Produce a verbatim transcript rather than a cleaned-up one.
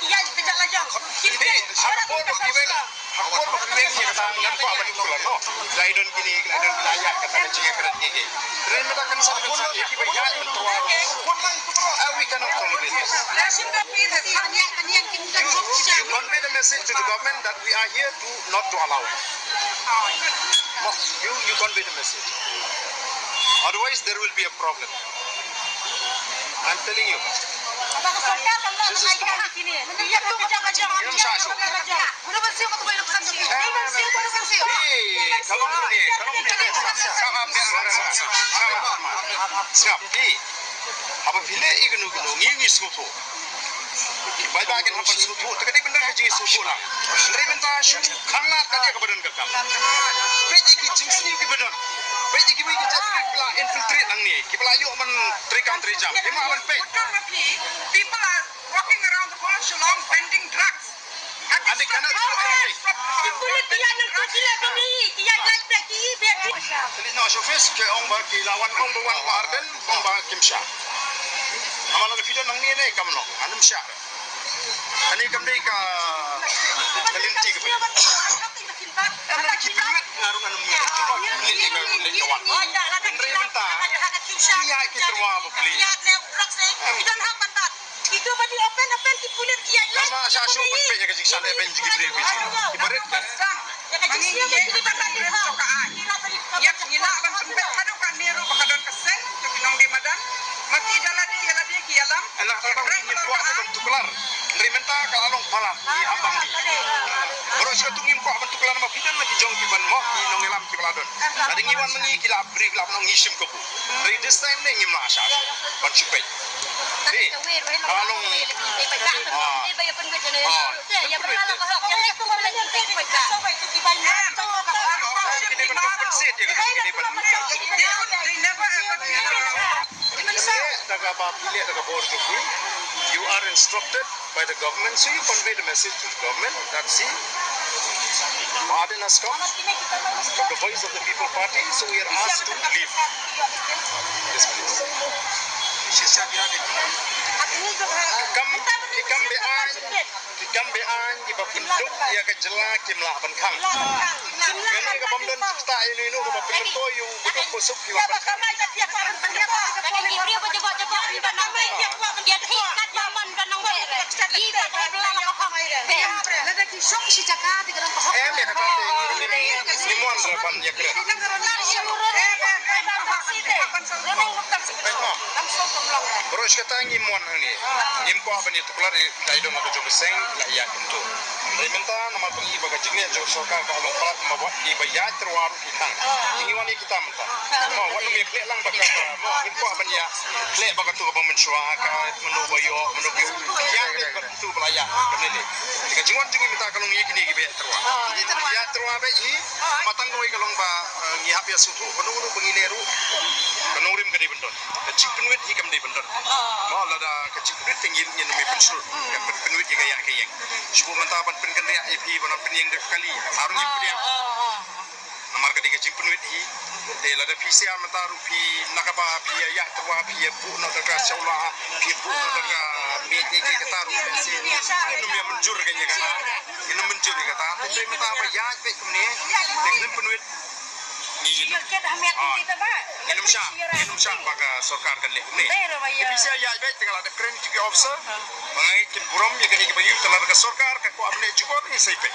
ki ïaid ka jaka la jong. Ki Dei, ha ka por ba ki weng, ha ka por ba ki weng ki kata ngan kwah ban tuklar, no. La i don kine, la i don, la ïaid kata ka jingïakren ki ki. Hynrei mynta kan sa ban sa ki ba ïaid ban tuklar. Ah, we cannot tolerate this. You, you convey the message to the government that we are here to not to allow it. No, you, you convey the message. Otherwise, there will be a problem. I'm telling you. Ngim shah shuh. Eh, ka long ne, ka long ne. Sngap, eh. Haba phi leh ïa kano kano, ngi ngi sngewthuh. Bai ba kin hap ban sngewthuh, te ka dei ban don ka jingsngewthuh lang. Hynrei mynta shu khanglad ka dei kaba don ka kam. Peit ïa ki jingsniew kiba don. Peit ïa kiwei ki jait ki la infiltrate nangne, kiba la ïoh ban trei kam trei jam. Ki mah ban peit. People are walking around the whole Shillong vending drugs. And they cannot do anything. Ki pulit ki ïa nang ki la bini, ki ïa gat ki bini. Kali no showcase ke ong ba ki la wan ong ba wan ba Ardent ong ba kim shah. Namar la video nangne ne kam no, ngam shah. Ani kam dei ka ka lynti ka phi. Kam dei ki pulit nga ruh ngam. Lynti ka lynti ka wan. Hynrei mynta ki ïa ki tyrwa ba pli. Itu ba di open, open ki pulit ki ïa. Lama sa shu pynpeit ïa ka jingsan ïa ben jingim ri biji. Ibarat kan. Ïa ka jingsniew ba ki ba ka di ha. Ïa ngi lah ban pynpeit haduh katne ruh ba ka don ka seng jong ki nongdie madan. Ma ki da lade ïa lade ki ïalam. Anak ta dang ngim kwah ban tuklar. Hynrei mynta ka la long palat ngi hap ban ngi. Baroh shi katta ngim kwah ban tuklar namar phi don la ki jong ki ban mo ki nongïalam ki ba la don. Lada ngi wan ma ngi ki la briew la ban ngi shim kabu. Hynrei this time ne ngim lah shah ban shu peit. Ni, ka la long. Ah. Ah. Ki dei ban compensate ïa ka, ki dei ban. Leh da kaba phi leh da ka bor jong phi. You are instructed by the government, so you convey the message to the government that, see, Ardent has come from the Voice of the People Party, so we are asked to leave this place. Kam, ki kam beaiñ, ki kam beaiñ kiba pynduk ïa ka jylla kim lah ban khang. Kane ka bym don jingktah ïano ïano kaba pynkyntoi ïa u baduk basuk ki wan ban khang. Em, ïa kata te ngi mon ra ban ïakren. Em, em. Bro, Kata ngi mon hangne. Ngim kwah ban ïa tuklar ïa ka jong ka seng la ïa kumto. Dei mynta namar ba ngi ba ka jingleh jong sorkar ba long palat ma wat ngi ba ïa tyrwa ruh ki tang. Ngi wan ïa kita mynta. Mo wat ngi khleh lang ba ka mo ngim kwah ban ïa khleh ba ka tu ba mynshuwa ka mano ba ïoh mano ba ïoh. Ïa ka ba tu ba la ïa ka ne ne. Ka jingwan jong ngi mynta ka long ïa kine ki ba ïa tyrwa. Ïa tyrwa ba i matang ka wei ka long ba eh, ngi hap ïa sngewthuh kano kano ba ngi leh ruh. Ka nongrim ka dei ban don. Ka jingpynwit hi kam dei ban don. Mo lada ka jingpynwit te ngin ngin mi pynshur. Ka pyn- pynwit ïa ka ïa ka ïeng. Shu mynta ban pynkynriah ïa phi ban pynïeng da ka kali. Harum ïa phi. Namar ka dei ka jingpynwit hi. Te lada phi sia mynta ruh phi na kaba phi ïa ïa tyrwa phi ïa buh na da ka shawla phi buh na da ka miet ïa ka kata ruh. Ngin ym ïa mynjur ka ïa kata. Ngin ym mynjur ïa kata. Te mynta ba ïa phi kumne. Te ngin pynwit. Ngi ngin ym shah, ngin ym shah ba ka sorkar kan leh kumne. Phi sia ïa beit te nga la dep kren ki officer. Ba nga ngeit kin burom ïa kane kiba ïoh tang lada ka sorkar ka kwah ban leh jubor ngin sa ïa peit.